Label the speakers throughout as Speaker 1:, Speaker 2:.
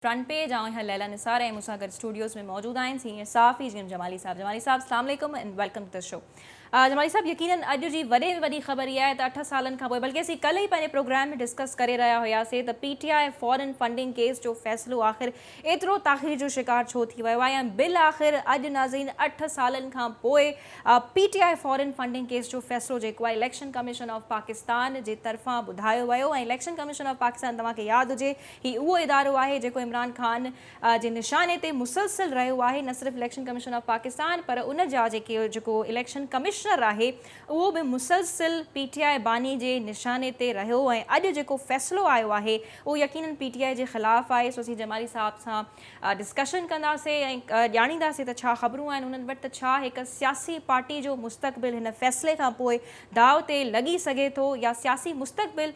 Speaker 1: Front page آئون آهيان ليليٰ نثار ۽ مون سان گڏ اسٽوڊيوز ۾ موجود آهن سينيئر صحافي جي ايم جمالي صاحب. جمالي صاحب السلام عليڪم and welcome to the show. Jamali صاحب يقينن اڄ جي وڏي ۾ وڏي خبر اها آهي ته 8 سالن کان پوء بلڪه اسين ڪلهه ئي پنهنجي پروگرام ۾ ڊسڪس ڪري رهيا هياسي ته P T I foreign funding case جو فيصلو آخر ايترو تاخير جو شڪار ڇو ٿي ويو آهي ۽ بالآخر اڄ ناظرين 8 سالن کان پوء P T I foreign funding case جو فيصلو جيڪو آهي اليڪشن ڪميشن آف پاڪستان جي طرفان ٻڌايو ويو ۽ اليڪشن ڪميشن آف پاڪستان توهان کي ياد هجي هي اهو ادارو آهي جيڪو عمران خان جي نشاني تي مسلسل رهيو آهي نه صرف اليڪشن ڪميشن آف پاڪستان پر ان جا جيڪي جيڪو اليڪشن ڪمشنر آهي اهو به مسلسل پي ٽي آء باني جي نشاني تي رهيو ۽ اڄ جيڪو فيصلو آيو آهي اهو يقينن پي ٽي آء جي خلاف آهي. سو اسين جمالي صاحب سان ڊسڪشن ڪنداسي ۽ ڄاڻينداسي ته ڇا خبرون آهن انهن وٽ ته ڇا هڪ سياسي پارٽي جو مستقبل هن فيصلي کان پوء داء تي لڳي سگهي ٿو يا سياسي مستقبل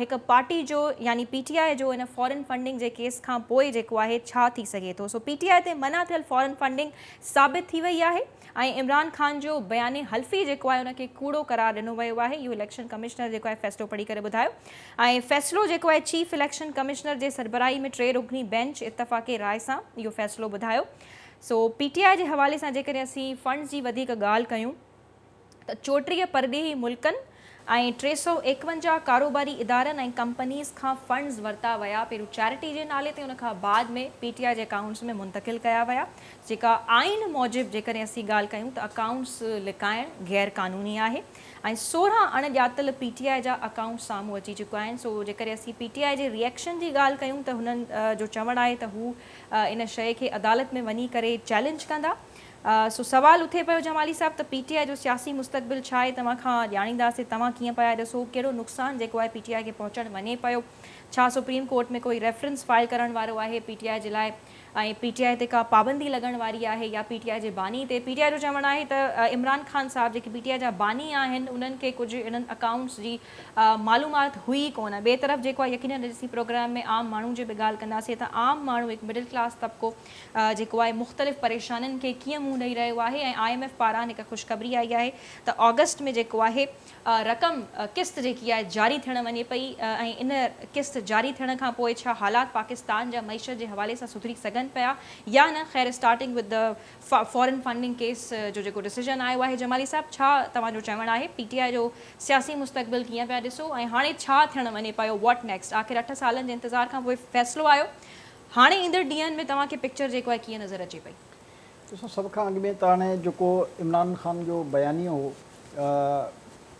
Speaker 1: هڪ پارٽي جو يعني پي ٽي آء جو ان فارن فنڊنگ جي ڪيس کان پوء جيڪو آهي ڇا ٿي سگهي ٿو. سو پي ٽي آء تي منع ٿيل فارن فنڊنگ ثابت ٿي وئي آهي ۽ عمران خان جو بيان حلفي جيڪو آهي ان کي ڪوڙو قرار ڏنو ويو آهي. اهو اليڪشن ڪمشنر جيڪو آهي فيصلو پڙهي ڪري ٻڌايو ۽ فيصلو جيڪو آهي چيف اليڪشن ڪمشنر جي سربراهي ۾ 3 رڪني بينچ اتفاق راء سان اهو فيصلو ٻڌايو. سو پي ٽي آء جي حوالي سان جيڪڏهن اسين فنڊز جي وڌيڪ ڳالهه ڪيون ته 34 پرڏيهي ملڪن ۽ 351 ڪاروباري ادارن ۽ ڪمپنيز کان فنڊز ورتا ويا، پهريون چيرٽي جي نالي تي ان کان بعد ۾ پي ٽي آء جي اڪائونٽس ۾ منتقل ڪيا ويا، جيڪا آئين موجب جيڪڏهن اسين ڳالهه ڪيون ته اڪائونٽس لڪائڻ غير قانوني آهي ۽ 16 اڻ ڄاتل پي ٽي آء جا اڪائونٽس سامهون اچي چڪا آهن. سو جيڪڏهن اسين پي ٽي آء جي ريئيڪشن جي ڳالهه ڪيون ته هنن جو چوڻ آهي ته هو ان شيء کي عدالت ۾ وڃي ڪري چئلينج ڪندا. سو سوال اٿي پيو جمالي صاحب ته پي ٽي آء جو سياسي مستقبل ڇا آهي؟ توهان کان ڄاڻينداسين توهان ڪيئن پيا ڏسو ڪهڙو نقصان جيڪو آهي پي ٽي آء کي پهچڻ وڃي پيو؟ ڇا سپريم ڪورٽ ۾ ڪوئي ريفرنس فائل ڪرڻ وارو آهي پي ٽي آء جي لاء ۽ پي ٽي آء تي ڪا پابندي لڳڻ واري آهي يا پي ٽي آء جي باني تي؟ پي ٽي آء جو چوڻ آهي ته عمران خان صاحب جيڪي پي ٽي آء جا باني آهن انهن کي ڪجهه انهن اڪائونٽس جي معلومات هئي ئي ڪونه. ٻئي طرف جيڪو آهي يقينن اڄ اسين پروگرام ۾ عام ماڻهو جي به ڳالهه ڪنداسين ته عام ماڻهو هڪ مڊل ڪلاس طبقو جيڪو آهي مختلف پريشانين کي ڪيئن منهن ڏئي رهيو آهي ۽ I M F پاران هڪ خوشخبري آئي آهي ته آگسٽ ۾ جيڪو آهي رقم قسط جيڪي آهي جاري ٿيڻ وڃي پئي ۽ ان قسط جاري ٿيڻ کان پوء ڇا حالات پاڪستان جا معيشت جي حوالي سان سڌري سگهن پيا يا نه. خير starting with the foreign funding case جو جيڪو ڊسيزن آيو آهي جمالي صاحب ڇا توهان جو چوڻ آهي پي ٽي آء جو سياسي مستقبل ڪيئن پيا ڏسو ۽ هاڻي ڇا ٿيڻ وڃي پيو واٽ نيڪسٽ آخر 8 سالن جي انتظار کان پوء فيصلو آيو هاڻي ايندڙ ڏينهن ۾ توهان کي پڪچر جيڪو آهي ڪيئن نظر اچي پئي؟
Speaker 2: ڏسو سڀ کان اڳ ۾ ته هاڻي جيڪو عمران خان جو بيانيو هو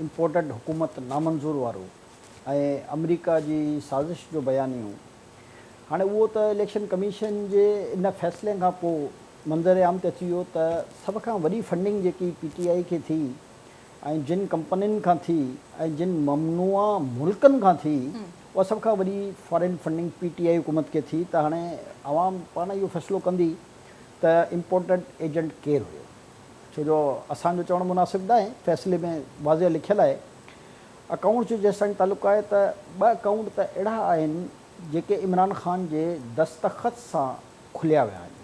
Speaker 2: امپورٽڊ حڪومت نامنظور وارو ۽ آمريڪا جي سازش جو بيانيو هاڻي اهو ته اليڪشن ڪميشن جي ان فيصلي کان پوء منظر عام تي اچي ويو ته سڀ کان وڏي فنڊنگ جيڪي پي ٽي آء کي ٿي ۽ جن ڪمپنين کان ٿي ۽ جن ممنوعه ملڪن کان ٿي اها سڀ کان وڏي foreign funding P T I حڪومت کي ٿي ته هاڻي عوام پاڻ اهو فيصلو ڪندي ته امپورٽڊ ايجنٽ ڪير هيو ڇو جو اسان جو چوڻ مناسب ناهي فيصلي ۾ واضح لکيل آهي. اڪائونٽس جو جيستائين تعلق آهي ته ٻه اڪائونٽ ته اهڙا آهن جيڪي عمران خان جي دستخط سان کليا ويا آهن.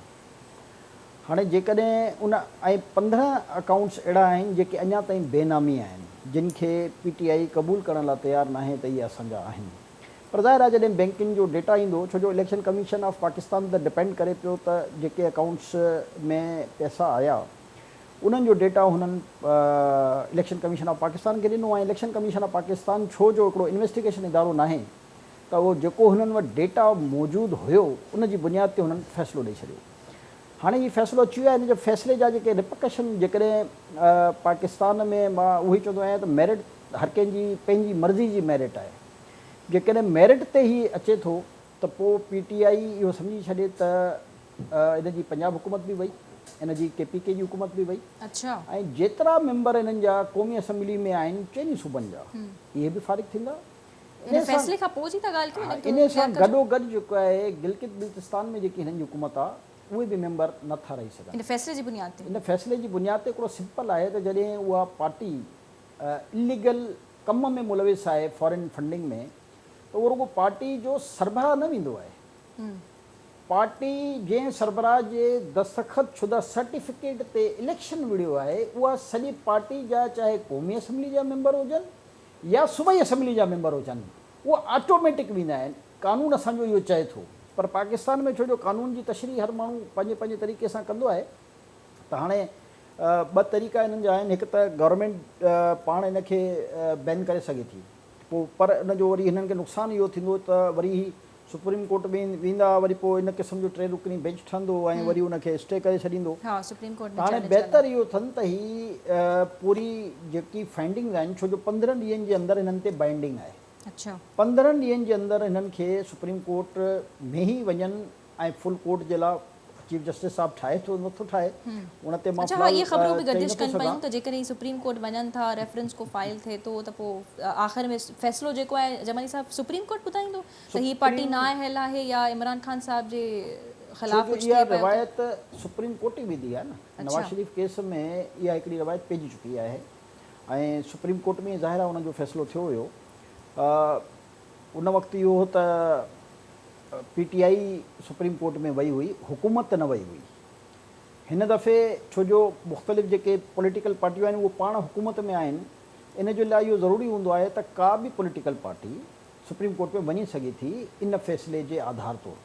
Speaker 2: هاڻي جيڪڏهن ان ۽ 15 اڪائونٽس اهڙا آهن جيڪي اڃا تائين بي نامي آهن جن کي پي ٽي آء قبول ڪرڻ لاء تيار ناهي ته اهي اسان جا آهن پر ظاهر آهي جڏهن بينڪن جو ڊيٽا ايندو ڇو جو اليڪشن ڪميشن آف پاڪستان ته ڊپينڊ ڪري پيو ته جيڪي اڪائونٽس ۾ پئسا آيا انهن جو ڊيٽا هنن اليڪشن ڪميشن آف پاڪستان کي ڏنو ۽ اليڪشن ڪميشن آف پاڪستان ڇو جو هڪڙو انويسٽيگيشن ادارو ناهي ته اهو جيڪو هنن وٽ ڊيٽا موجود هيو ان جي بنياد تي هنن فيصلو ڏئي ڇڏيو. هاڻي هي فيصلو اچي ويو آهي ان جي فيصلي جا جيڪي ريپرڪشن جيڪڏهن پاڪستان ۾ مان اهو ئي چوندو آهيان ته ميرٽ هر ڪنهن جي پنهنجي مرضي جي ميرٽ آهي جيڪڏهن ميرٽ تي هي اچي ٿو ته پوء پي ٽي آء اهو سمجهي ڇڏي ته ان جي پنجاب حڪومت به وئي ان جي ڪي پي ڪي جي حڪومت به وئي ۽ جيترا ميمبر انهن جا قومي اسيمبلي ۾ آهن چئني صوبن جا اهي به فارغ ٿيندا.
Speaker 1: ان فيصلي کان پوء جي ٿا ڳالهه ڪيون
Speaker 2: ها انهي سان گڏو گڏ جيڪو آهي گلگت بلتستان ۾ جيڪي هنن جي حڪومت آ اهي به ميمبر نه ٿا رهي سگهن.
Speaker 1: ان فيصلي جي بنياد تي.
Speaker 2: ان فيصلي جي بنياد تي هڪڙو سمپل آهي ته جڏهن اها پارٽي اليگل ڪم ۾ ملوث آهي فارين فنڊنگ ۾ ته اهو رڳو پارٽي جو سربراهه نه ويندو آهي پارٽي جنهن سربراهه جي دستخط شده سرٽيفڪيٽ تي اليڪشن وڙهيو آهي اها سڄي پارٽي جا چاهي قومي اسيمبلي جا ميمبر هجن يا صوبائي اسيمبلي جا ميمبر هجن اهي آٽوميٽڪ ويندا آهن، قانون اسان جو اهو چئي ٿو. پر پاڪستان ۾ ڇو جو قانون جي تشريح هر ماڻهو پنهنجي پنهنجي طريقي سان ڪندو آهي ته هاڻي ٻه طريقا انهن جا آهن هڪ ته گورنمينٽ پاڻ ان کي بين ڪري سگهي ٿي پوء پر ان جو وري هنن کي نقصان اهو ٿيندو ته وري هي سپريم ڪورٽ ۾ ويندا وري پوء ان قسم جو ٽي رڪني بينچ ٺهندو ۽ وري ان کي اسٽي ڪري ڇڏيندو ته هاڻي بهتر اهو اٿن ته هي پوري جيڪي فائنڊنگز آهن ڇو جو 15 ڏينهن جي اندر هنن تي بائنڊنگ آهي 15 ڏينهن جي اندر هنن کي سپريم ڪورٽ ۾ ئي وڃن ۽ فل ڪورٽ جي لاء چيف جسٽس صاحب ٺاهي ٿو نٿو ٺاهي ان تي مان
Speaker 1: اڇا ها اهي خبرون به گردش ڪن پيون ته جيڪڏهن سپريم ڪورٽ وڃن ٿا ريفرنس ڪو فائل ٿئي ٿو ته پوء آخر ۾ فيصلو جيڪو آهي جمالي صاحب سپريم ڪورٽ ٻڌائيندو ته هي پارٽي نااهل آهي يا عمران خان صاحب جي خلاف ڪجهه ٿئي
Speaker 2: اها روايت سپريم ڪورٽ ئي وڌي آهي نه نواز شريف ڪيس ۾ اها هڪڙي روايت پئجي چڪي آهي ۽ سپريم ڪورٽ ۾ ظاهر آهي ان جو فيصلو ٿيو هيو ان وقت اهو هو ته P T I supreme court ۾ وئي هئي، حڪومت نه وئي هئي. هن دفعي ڇو جو مختلف جيڪي پوليٽيڪل پارٽيون آهن اهي پاڻ حڪومت ۾ آهن، ان جي لاء اهو ضروري هوندو آهي ته ڪا به پوليٽيڪل پارٽي سپريم ڪورٽ ۾ وڃي سگهي ٿي ان فيصلي جي آڌار طور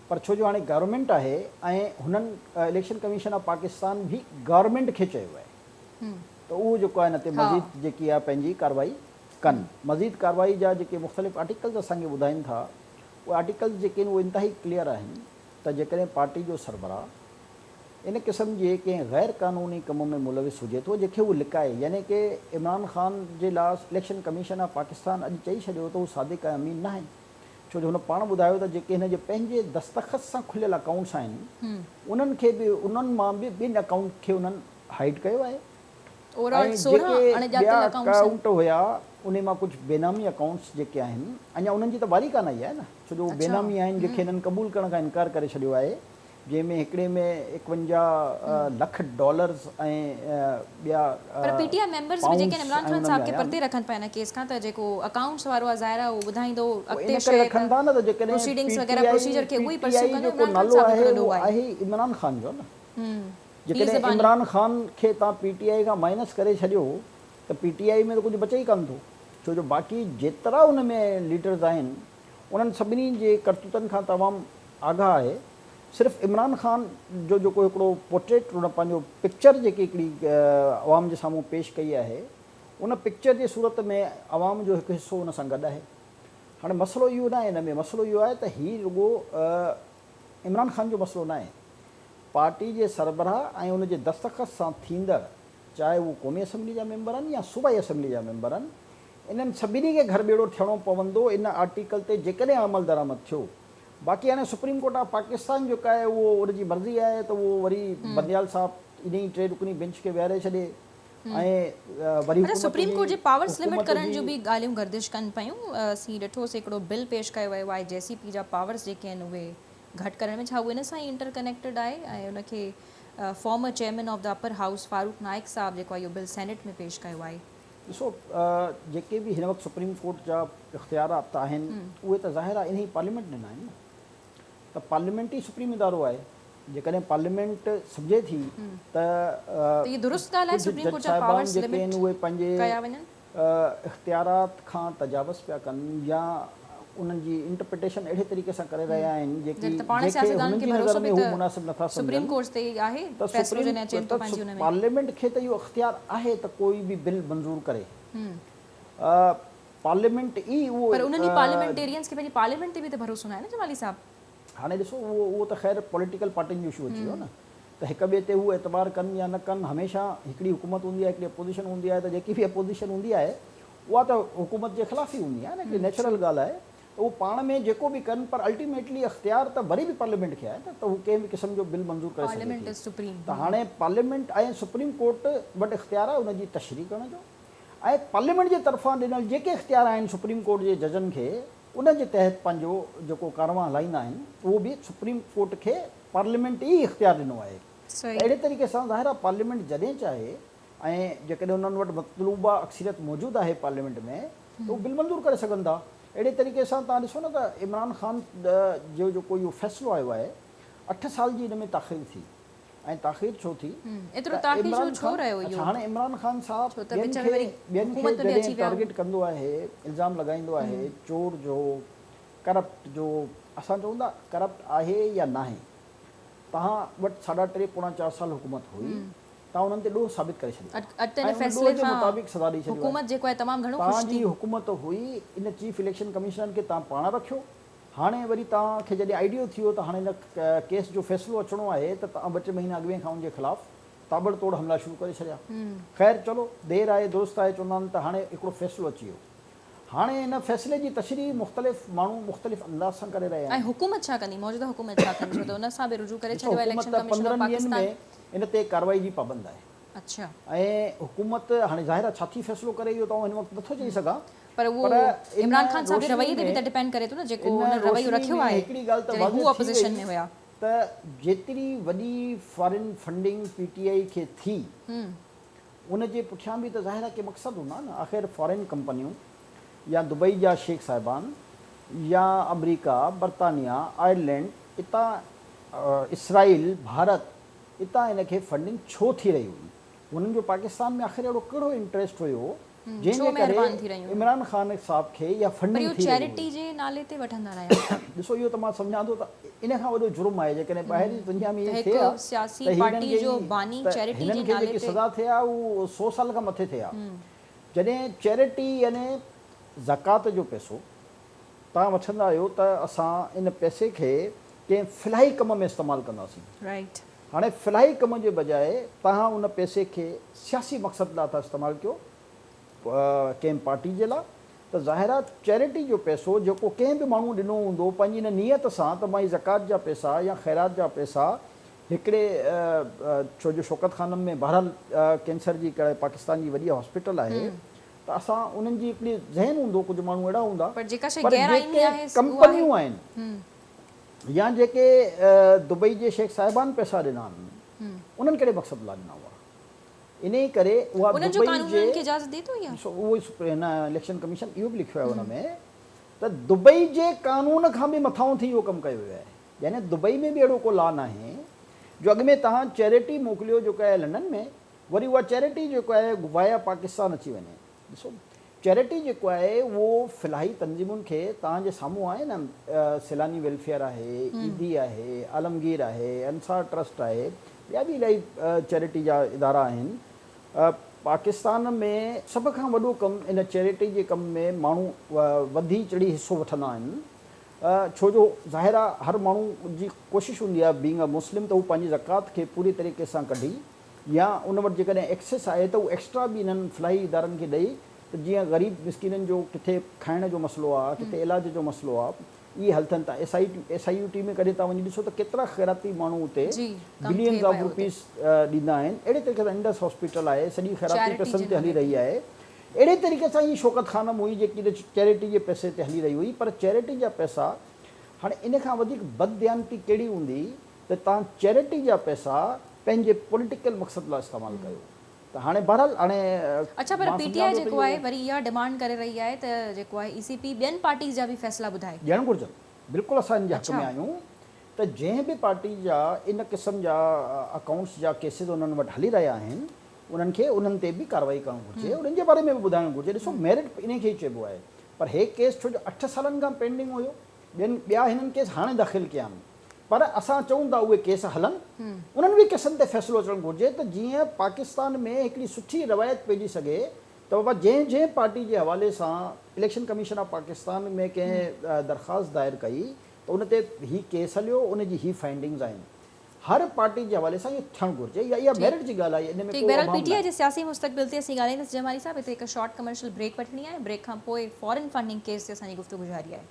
Speaker 2: پر ڇو جو هاڻي گورنمينٽ آهي ۽ هنن اليڪشن ڪميشن آف پاڪستان به گورنمينٽ کي چيو آهي ته اهو جيڪو آهي ان تي مزيد جيڪي آهي پنهنجي ڪارروائي ڪن. مزيد ڪارروائي جا جيڪي مختلف آرٽيڪلز اسان کي ٻڌائين ٿا اهي آرٽيڪلز جيڪي آهن اهي انتهائي ڪليئر آهن ته جيڪڏهن پارٽي جو سربراهه ان قسم جي ڪنهن غير قانوني ڪم ۾ ملوث هجي ٿو جنهن کي هو لڪائي يعني ڪه عمران خان جي لاء اليڪشن ڪميشن آف پاڪستان اڄ چئي ڇڏيو ته هو صادق ۽ امين ناهي ڇو جو هن پاڻ ٻڌايو ته جيڪي هن جي پنهنجي دستخط سان کليل اڪائونٽس آهن انهن کي به انهن مان به ٻن اڪائونٽ کي انهن هائيڊ ڪيو آهي. ۽ جيڪي ٻيا اڪائونٽ هيا انهي مان ڪجهه بينامي اڪائونٽس جيڪي آهن اڃا انهن جي ته واري ڪانه آئي آهي نه ڇو جو اهي بينامي آهن جنهن کي هنن قبول ڪرڻ کان انڪار ڪري ڇڏيو آهي جنهن ۾ هڪڙي ۾ 51 لک ڊالرز ۽ ٻيا
Speaker 1: پر پي ٽي I members به جيڪي آهن عمران خان صاحب کي پرتي رکن پيا ان ڪيس کان ته جيڪو اڪائونٽس وارو آهي ظاهر آهي اهو ٻڌائيندو اڳتي شيء ته پروسيڊنگس وغيره پروسيجر کي اهو ئي پرسيو ڪندو عمران خان صاحب جو هڪڙو ڏوهه
Speaker 2: آهي عمران خان جو نه. جيڪڏهن عمران خان کي توهان پي ٽي آء کان مائنس ڪري ڇڏيو ته پي ٽي آء ۾ ته ڪجهه بچي ئي ڪانه ٿو ڇو جو باقي جيترا ان ۾ ليڊرز آهن انهن سڀني جي ڪرتوتن کان ته عوام آگاهه آهي صرف عمران خان جو جيڪو هڪڙو پورٽريٽ ان پنهنجو پڪچر جيڪي هڪڙي عوام جي سامهون پيش ڪئي آهي ان پڪچر جي صورت ۾ عوام جو هڪ حصو ان سان گڏ آهي هاڻي مسئلو اهو ناهي ان ۾ مسئلو اهو آهي ته هي رڳو عمران خان جو مسئلو ناهي، پارٽي جي سربراهه ۽ ان جي دستخط سان ٿيندڙ چاهي اهو قومي اسيمبلي جا ميمبر آهن يا صوبائي اسيمبلي جا ميمبر آهن انهن سڀني کي گهر ٻيڙو ٿيڻو پوندو ان آرٽيڪل تي جيڪڏهن عملدرآمد ٿيو باقي هاڻي سپريم ڪورٽ آف پاڪستان جيڪو آهي اهو ان جي مرضي آهي ته اهو وري بنديال صاحب انهي ٽي رڪني بينچ کي ويهاري ڇڏي ۽ وري
Speaker 1: اڇا سپريم ڪورٽ جي پاورز لمٽ ڪرڻ جون به ڳالهيون گردش ڪن پيون اسين ڏٺو سي هڪڙو بل پيش ڪيو ويو آهي جي سي پي جا پاورز جيڪي آهن اهي گهٽ ڪرڻ ۾ ڇا اهو ان سان ئي انٽر ڪنيڪٽيڊ آهي ۽ ان کي former chairman of the upper house Farooq Naek صاحب جيڪو آهي اهو بل سينيٽ ۾ پيش ڪيو آهي.
Speaker 2: ڏسو جيڪي به هن وقت سپريم ڪورٽ جا اختيارات آهن اهي ته ظاهر آهي انهي پارليامينٽ ڏنا آهن نه ته پارليامينٽ ئي سپريم ادارو آهي جيڪڏهن پارليامينٽ سمجهي ٿي ته ڪجهه جج صاحبان جيڪي آهن اهي پنهنجي اختيارات کان تجاوز پيا ڪن يا انهن جي انٽرپريٽيشن اهڙي طريقي سان ڪري رهيا آهن جيڪي جنهن کي هنن جي نظر ۾ هو مناسب نٿا سمجهن ته سپريم ته پارليامينٽ کي ته اهو اختيار آهي ته ڪوئي به بل منظور ڪري پارليامينٽ ئي اهو
Speaker 1: پر انهن ئي پارليامينٽيرينز کي پنهنجي پارليامينٽ تي به ته ڀروسو ناهي نه جمالي صاحب.
Speaker 2: هاڻي ڏسو اهو اهو ته خير پوليٽيڪل پارٽين جو اشو اچي ويو نه ته هڪ ٻئي تي هو اعتبار ڪن يا نه ڪن هميشه هڪڙي حڪومت هوندي آهي هڪڙي اپوزيشن هوندي آهي ته جيڪي به اپوزيشن هوندي آهي اها ته حڪومت جي خلاف ئي هوندي آهي نه هڪڙي نيچرل ڳالهه آهي ته هو پاڻ ۾ جيڪو به ڪن پر الٽيميٽلي اختيار ته وري به پارليامينٽ کي آهي نه ته هو ڪنهن به قسم جو بل منظور ڪري سگهي ٿي ته هاڻي پارليامينٽ ۽ سپريم ڪورٽ وٽ اختيار آهي ان جي تشريح ڪرڻ جو ۽ پارليامينٽ جي طرفان ڏنل جيڪي اختيار آهن سپريم ڪورٽ جي ججن کي ان جي تحت پنهنجو جيڪو ڪاروان هلائيندا آهن اهو به سپريم ڪورٽ کي پارليامينٽ ئي اختيار ڏنو آهي ته اهڙي طريقي سان ظاهر آهي پارليامينٽ جڏهن چاهي ۽ جيڪڏهن انهن وٽ مطلوبه اڪثريت موجود آهي پارليامينٽ ۾ ته هو بل منظور ڪري سگهن ٿا اهڙي طريقي سان توهان ڏسو نه ته عمران خان جو جيڪو اهو فيصلو آيو آهي اٺ سال جي ان ۾ تاخير ٿي ۽ تاخير ڇو ٿي
Speaker 1: ته عمران خان
Speaker 2: اڇا هاڻي عمران خان صاحب ٻين کي ٻين کي جڏهن ٽارگيٽ ڪندو آهي الزام لڳائيندو آهي چور جو ڪرپٽ جو اسان چئون ٿا ڪرپٽ آهي يا ناهي، توهان وٽ ساڍا ٽي پوڻا چار سال حڪومت هئي، توهان انهن تي ڏوهه ثابت ڪري ڇڏيو
Speaker 1: اڄ ته ان
Speaker 2: ۽ ان
Speaker 1: فيصلي
Speaker 2: ڏوهه جي
Speaker 1: کان
Speaker 2: مطابق سزا ڏئي ڇڏيو آهي.
Speaker 1: حڪومت جيڪو آهي تمام گهڻو خوش
Speaker 2: توهان
Speaker 1: ٿي.
Speaker 2: جي حڪومت هئي، ان چيف اليڪشن ڪمشنر کي توهان پاڻ رکيو، هاڻي وري توهان کي جڏهن آئيڊيو ٿيو ته هاڻي ان ڪيس جو فيصلو اچڻو آهي ته توهان ٻه ٽي مهينا اڳ ۾ کان ان جي خلاف تابڙ توڙ حملا شروع ڪري ڇڏيا. خير چلو دير آهي درست آهي چوندا آهن ته هاڻي هڪڙو فيصلو اچي ويو. هاڻي ان فيصلي جي تشريح مختلف ماڻهو مختلف انداز سان ڪري رهيا
Speaker 1: ۽
Speaker 2: آهن.
Speaker 1: حڪومت ڇا ڪندي؟ موجوده حڪومت ڇا ڪندي؟ ڇو ته ان سان به رجوع ڪري
Speaker 2: ڏسو
Speaker 1: ڇڏيو آهي
Speaker 2: حڪومت
Speaker 1: اليڪشن ڪميشن آف
Speaker 2: 15 ڏينهن
Speaker 1: پاڪستان.
Speaker 2: ۾ ان تي ڪارروائي جي پابند آهي.
Speaker 1: اڇا.
Speaker 2: ۽ حڪومت هاڻي ظاهر آهي ڇا ٿي فيصلو ڪري اهو ته آئون هن وقت نٿو چئي سگهان.
Speaker 1: پر اهو
Speaker 2: پر ان
Speaker 1: عمران خان صاحب جي
Speaker 2: روشني
Speaker 1: رويي تي به
Speaker 2: ۾
Speaker 1: ته ڊپينڊ ڪري ٿو نه جيڪو
Speaker 2: ان
Speaker 1: هن رويو
Speaker 2: روشني
Speaker 1: رکيو
Speaker 2: ۾
Speaker 1: آهي
Speaker 2: هڪڙي ڳالهه ته
Speaker 1: جڏهن هو
Speaker 2: واضح ٿي
Speaker 1: اپوزيشن
Speaker 2: وئي
Speaker 1: ۾ هيا.
Speaker 2: ته جيتري وڏي فارين فنڊنگ پي ٽي آء کي ٿي ان جي پٺيان به ته ظاهر آهي ڪي مقصد هوندا نه. آخر فارين ڪمپنيون يا دبئي جا شيخ صاحبان يا آمريڪا، برطانيا، آئرلينڊ اتان اسرائيل، ڀارت اتان ان کي فنڊنگ ڇو ٿي رهي هئي؟ هنن جو پاڪستان ۾ آخر اهڙو ڪهڙو انٽريسٽ هيو جنهن
Speaker 1: ڇو
Speaker 2: جي ڪري
Speaker 1: مهربان ٿي رهيون هيون؟
Speaker 2: عمران خان صاحب کي اها
Speaker 1: پر
Speaker 2: فنڊنگ
Speaker 1: اهو
Speaker 2: ٿي رهي
Speaker 1: چيرٽي
Speaker 2: هئي؟
Speaker 1: جي نالي تي وٺندا رهيا.
Speaker 2: ڏسو اهو ته مان سمجهان ٿو ته ان کان وڏو جرم آهي جيڪڏهن ٻاهر جي دنيا ۾
Speaker 1: ته
Speaker 2: ائين
Speaker 1: هڪ
Speaker 2: ٿئي ها
Speaker 1: سياسي
Speaker 2: ته هنن
Speaker 1: پارٽي
Speaker 2: کي
Speaker 1: جو باني
Speaker 2: ته
Speaker 1: چيرٽي
Speaker 2: هنن
Speaker 1: جي
Speaker 2: کي
Speaker 1: نالي
Speaker 2: جيڪي
Speaker 1: تي.
Speaker 2: سزا ٿئي ها اهو 100 سال کان مٿي ٿئي ها. جڏهن چيرٽي يعني زڪوات جو پئسو توهان وٺندا آهيو ته اسان ان پئسي کي ڪنهن فلاحي ڪم ۾ استعمال ڪنداسين.
Speaker 1: رائيٽ.
Speaker 2: هاڻي فلاحي ڪم جي بجاء توهان ان پئسي کي سياسي مقصد لاء ٿا استعمال ڪيو ڪنهن پارٽي جي لاء ته ظاهر آهي چيرٽي جو پئسو جيڪو ڪنهن به ماڻهو ڏنو هوندو پنهنجي ان نيت سان ته مان هي زڪوات جا پئسا يا خيرات جا پئسا هڪڙي ڇو جو شوڪت خانم ۾ بهرحال ڪينسر جي هڪڙي پاڪستان جي وڏي هاسپيٽل آهي ته اسان انهن جي هڪڙي ذهن هوندو ڪجهه ماڻهو اهڙا هوندا
Speaker 1: پر جيڪا شيء
Speaker 2: پر
Speaker 1: غير آئيني
Speaker 2: جيڪي
Speaker 1: آهي اها آهي.
Speaker 2: ڪمپنيون آهن يا جيڪي دبئي جي شيخ صاحبان پئسا ڏنا آهن انهن ڪهڙي مقصد لاء ڏنا هئا؟ انهي ڪري اها
Speaker 1: انهن جو
Speaker 2: دبئي
Speaker 1: قانون
Speaker 2: جي
Speaker 1: انهن کي اجازت ڏئي ٿو يا؟
Speaker 2: ڏسو اهو ئي هن اليڪشن ڪميشن اهو به لکيو آهي ان ۾ ته دبئي جي قانون کان به مٿانهون ٿي اهو ڪم ڪيو ويو آهي يعني دبئي ۾ به اهڙو ڪو لا ناهي جو اڳ ۾ توهان چيريٽي موڪليو جيڪو آهي لنڊن ۾ وري اها چيريٽي جيڪو آهي وايا پاڪستان اچي وڃي. ڏسو چيريٽي جيڪو آهي اهو فلاحي تنظيمن کي توهان جي سامهون آهي نه سيلاني ويلفيئر آهي، ايڌي آهي، عالمگير آهي، انصار ٽرسٽ آهي، ٻيا به الاهي چيريٽي جا ادارا آهن. پاڪستان ۾ سڀ کان وڏو ڪم ان چيريٽي جي ڪم ۾ ماڻهو وڌي چڙهي حصو وٺندا آهن ڇو جو ظاهر آهي هر ماڻهو جي ڪوشش هوندي آهي بينگ ا مسلم ته هو پنهنجي زڪوات کي پوري طريقي سان ڪڍي يا ان وٽ جيڪڏهن ايڪسيس آهي ته هو ايڪسٽرا به انهن فلاحي ادارن کي ڏئي ته جيئن غريب مسڪينن جو ڪٿي کائڻ جو مسئلو آهي ڪٿي علاج جو مسئلو آهي اهي حل ٿين ٿا. S I S I U T ۾ ڪڏهن توهان وڃي ڏسو ته ڪيترا خيراتي ماڻهو اتي بلينز آف روپيز ڏيندا آهن. اهڙي طريقي سان انڊس هاسپيٽل آهي سڄي خيراتي پئسن تي هلي رهي آهي. اهڙي طريقي سان هي شوڪت خانم هئي جيڪي چيريٽي جي پئسي تي هلي رهي هئي پر چيريٽي جا پئسا هاڻي ان کان وڌيڪ بدديانتي ڪهڙي هوندي ته توهان چيريٽي جا پئسا پنهنجي پوليٽيڪل مقصد لاء استعمال ڪيو ته هاڻي بهرحال هاڻي
Speaker 1: اڇا پر
Speaker 2: مان
Speaker 1: پي ٽي آء
Speaker 2: سمجهان ٿو ته
Speaker 1: جيڪو آهي
Speaker 2: اهو.
Speaker 1: وري اها ڊمانڊ ڪري رهي آهي ته جيڪو آهي اي سي پي ٻين پارٽيز جا به فيصلا ٻڌائي.
Speaker 2: ڏيڻ گهرجن بلڪل اسان ان جي حق ۾
Speaker 1: اڇا.
Speaker 2: آهيون ته جنهن به پارٽي جا ان قسم جا اڪائونٽس جا ڪيسز انهن وٽ هلي رهيا آهن انهن کي انهن تي به ڪارروائي ڪرڻ گهرجي انهن جي باري ۾ به ٻڌائڻ گهرجي ڏسو ميرٽ انهي کي ئي چئبو آهي پر هي ڪيس ڇو جو 8 سالن کان پينڊنگ هيو ٻين ٻيا هنن ڪيس هاڻي داخل ڪيا آهن پر اسان چئون ٿا اهي ڪيس هلن، انهن به ڪيسن تي فيصلو اچڻ گهرجي ته جيئن پاڪستان ۾ هڪڙي سٺي روايت پئجي سگهي ته بابا جنهن جنهن پارٽي جي حوالي سان اليڪشن ڪميشن آف پاڪستان ۾ ڪنهن درخواست دائر ڪئي ته ان تي هي ڪيس هليو ان جي هي فائنڊنگز آهن هر پارٽي جي حوالي سان اهو ٿيڻ گهرجي اها اها ميرٽ جي ڳالهه آهي ان ۾
Speaker 1: ٺيڪ
Speaker 2: ڪو
Speaker 1: بهرحال پي
Speaker 2: ابهام
Speaker 1: ٽي آء
Speaker 2: ناهي.
Speaker 1: جي سياسي مستقبل تي اسين ڳالهائينداسين جمالي صاحب هتي هڪ شارٽ ڪمرشل بريڪ وٺڻي آهي بريڪ کان پوء فارن فنڊنگ ڪيس تي اسان جي گفتگو جاري آهي.